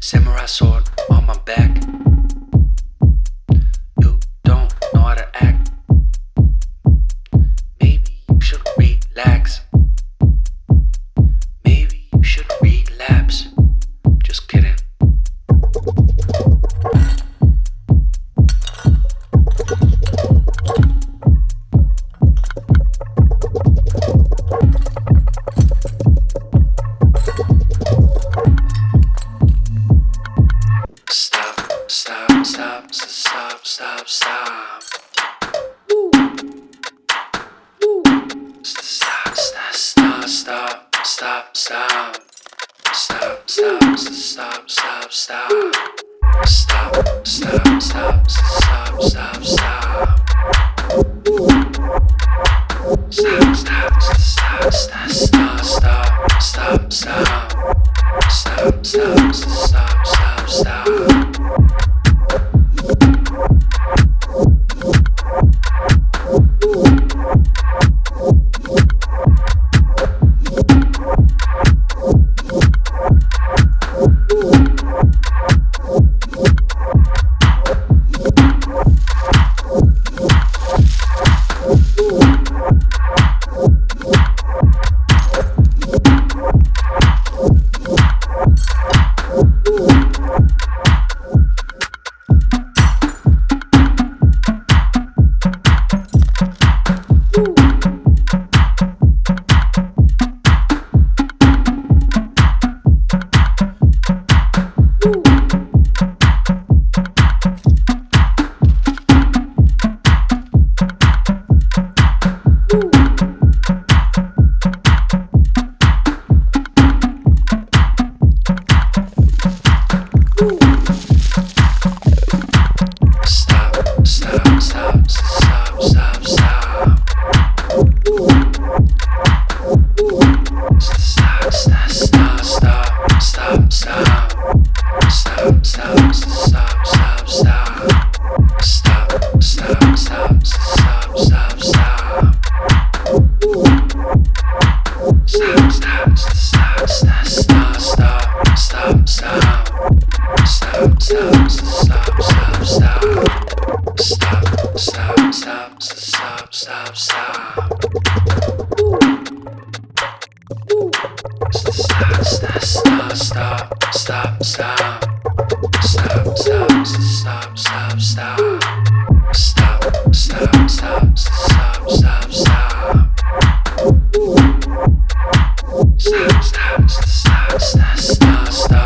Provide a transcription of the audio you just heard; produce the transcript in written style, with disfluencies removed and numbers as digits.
Samurai sword on my back. You don't know how to act. Maybe you should relax. Maybe you should relapse. Just kidding. Stop, stop, stop, stop, stop, stop. Stop, stop, stop, stop, stop, stop. Stop, stop, stop, stop, stop. Stop, stop, stop, stop, stop, stop. Stop, stop, stop, stop, stop, stop, stop, stop. Stop, stop, stop, stop, stop. Stop, stop, stop, stop, stop, stop. Stop, stop, stop, stop, stop, stop. Stop, stop, stop, stop, stop. Stop, stop, stop, stop, stop, stop. Stop, stop, stop, stop, stop, stop, stop, stop. Stop, stop, stop, stop, stop. Stop, stop, stop, stop, stop, stop. Stop, stop, stop, stop, stop, stop. Stop, stop, stop, stop, stop. Stop, stop, stop, stop, stop, stop. Stop, stop, stop, stop, stop, stop.